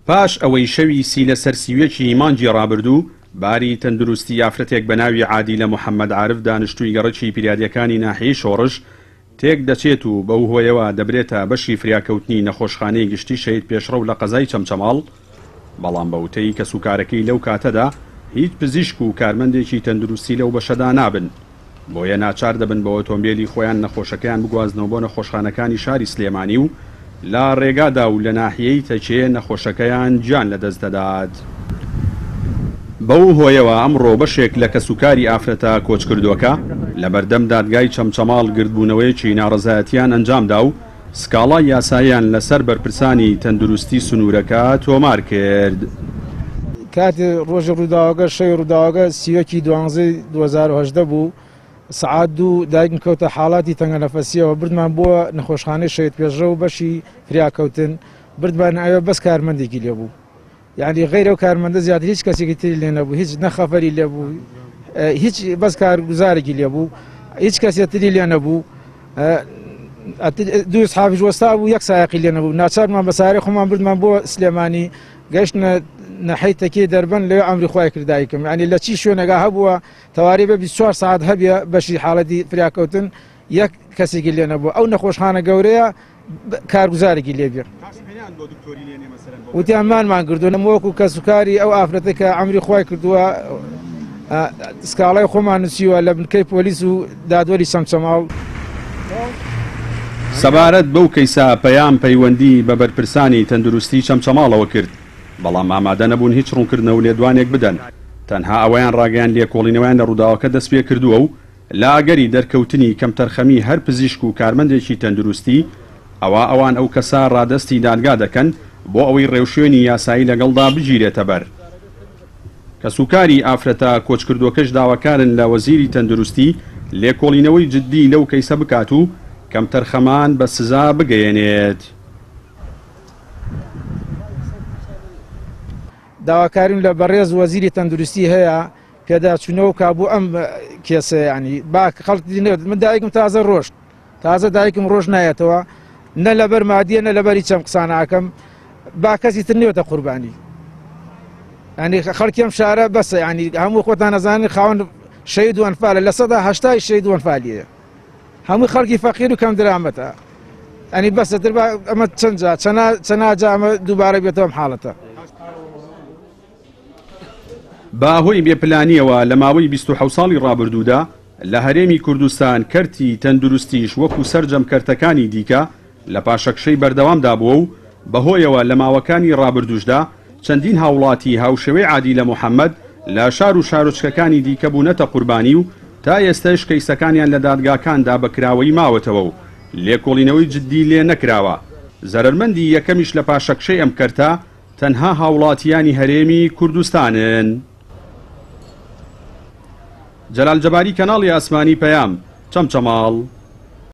پاش ئەوەی شەوی سی لەسەر 31 ی مانگی ڕابردوو باری تەندروستی ئافرەتێک بە ناوی عادیلە محەمەد عارف دانشتووی گەڕەکی پیرادیەکانی ناحیەی شۆڕش تێک دەچێت و بەو هۆیەوە دەبرێتە بەشی فریاکەوتنی نەخۆشخانەی گشتی شەهید پێشڕەو لە قەزای چەمچەماڵ، بەڵام بە وتەی کەسوکارەکەی لەو کاتەدا هیچ پزیشک و کارمەندێکی تەندروستی لەو بەشەدا نابن. بۆیە ناچار دەبن بە ئۆتۆمبێلی خۆیان نەخۆشەکەیان بگوازنەوە بۆ نەخۆشخانەکانی شاری سلێمانی و لە ڕێگادا و لە ناحیەی تەکێ نەخۆشەکەیان گیان لەدەست دەدات. بەو هۆیەوە ئەمڕۆ بەشێک لە کەسوکاری ئافرەتە کۆچکردووەکە لەبەردەم دادگای چەمچەماڵ گردبوونەوەیەکی ناڕەزایەتیان ئەنجامدا و سکاڵای یاساییان لەسەر بەرپرسانی تەندروستی سنوورەکە تۆمار کرد. کاتی ڕۆژی ڕووداوەکە، شەوی ڕووداوەکە 31 ی دوانزەی 2018 بوو، سەعات دوو دایکم کەوتە حاڵاتی تەنگەنەفەسییەوە، بردمان بۆ نەخۆشخانەی شەهید پێشڕەو بەشی فریاکەوتن، بردمان ئەوێ بەس کارمەندێکی لێ بوو. یعنی غیر ئەو کارمەندە زیاتر هیچ کەسێکی تری لێ نەبوو هیچ نە خەفەری لێ بوو هیچ بەس کارگوزارێکی لێ بوو هیچ کەسێ تری لێ نەبوو دوو حافژ وەستا بوو یەک سایەقی لێ نەبوو ناچارمان بە سارێ خۆمان بردمان بۆ سلێمانی گەشتنە نەحەی تەکی دەربەن لەوێ ئەمری خوای کرد دایکم یعنی لە چی شوێنەگا هەبووە تەواری بە 24 ساعت هەبێ بەشی حاڵەتی فریاکەوتن یەک کەسێکی لێ نەبوو ئەو نەخۆشخانە گەورەیە کارگوزارێکی لێ بێ وتیان مانمان کردو نەم وەکو کەسوکاری ئەو ئافرەتە کە ئەمری خوای کردووە سکاڵای خۆمان نووسیوە لە بنکەی پۆلیس و دادوەری چەمچەماڵ. سەبارەت بەو کەیسە پەیام پەیوەندی بە بەرپرسانی تەندروستی چەمچەماڵەوە کرد، بەڵام ئامادە نەبوون هیچ ڕوونکردنەوە و لێدوانێک بدەن، تەنها ئەوەیان ڕاگەیاند لێکۆڵینەوەیان لە ڕووداوەکە دەستپێکردووە و لە ئەگەری دەرکەوتنی کەمتەرخەمی هەر پزیشک و کارمەندێکی تەندروستی، ئەوا ئەوان ئەو کەسە ڕادەستی دادگا دەکەن بۆ ئەوەی ڕێوشوێنی یاسایی لەگەڵدا بگیرێتەبەر. کەسوکاری ئافرەتە کۆچکردووەکەش داواکارن لە وەزیری تەندروستی لێکۆڵینەوەی جددی لەو کەیسە بکات و کەمتەرخەمان بە سزا بگەیەنێت. داواکاریم لە بەڕێز وەزیری تەندروستی هەیە پێداچوونەوە کا بۆ ئەم کێسە ینی با خەڵک من دایکم تازە ڕۆشت تازە دایکم ڕۆژ نایەتەوە نە لەبەر مادیە نە لەبەری چەم قساناکەم با کەسی تر نێتە قوربانی ینی خەڵکی ئەم شارە بەسە ینی هەموو خۆتان نەزانانی خاوەن شەید و ئەنفالە 80% شەید و ئەنفالیە هەموو خەڵکی فەقیر و کەم درامەتە ئەنی بەسە تر ئەمە چەند جا چەنا چەنا جا ئەمە دووبارە بێتەوە ئەم حاڵەتە. بە هۆی بێ پلانییەوە لە ماوەی 27 ساڵی ڕابردوودا لە هەرێمی کوردستان کەرتی تەندروستیش وەکو سەرجەم کەرتەکانی دیکە لە پاشەکشەی بەردەوامدا بووە و بەهۆیەوە لە ماوەکانی ڕابردووشدا چەندین هاوڵاتی هاوشێوەی عادیلە محەمەد لە شار و شارۆچکەکانی دیکە بوونەتە قوربانی و تا ئێستەش کەیسەکانیان لە دادگاکاندا بە کراوەیی ماوەتەوە و لێکۆڵینەوەی جددی لێ نەکراوە، زەرەرمەندی یەکەمیش لە پاشەکشەی ئەم کەرتە تەنها هاوڵاتیانی هەرێمی کوردستانن. جەلال جەباری کەناڵی ئاسمانی پەیام، چەمچەماڵ.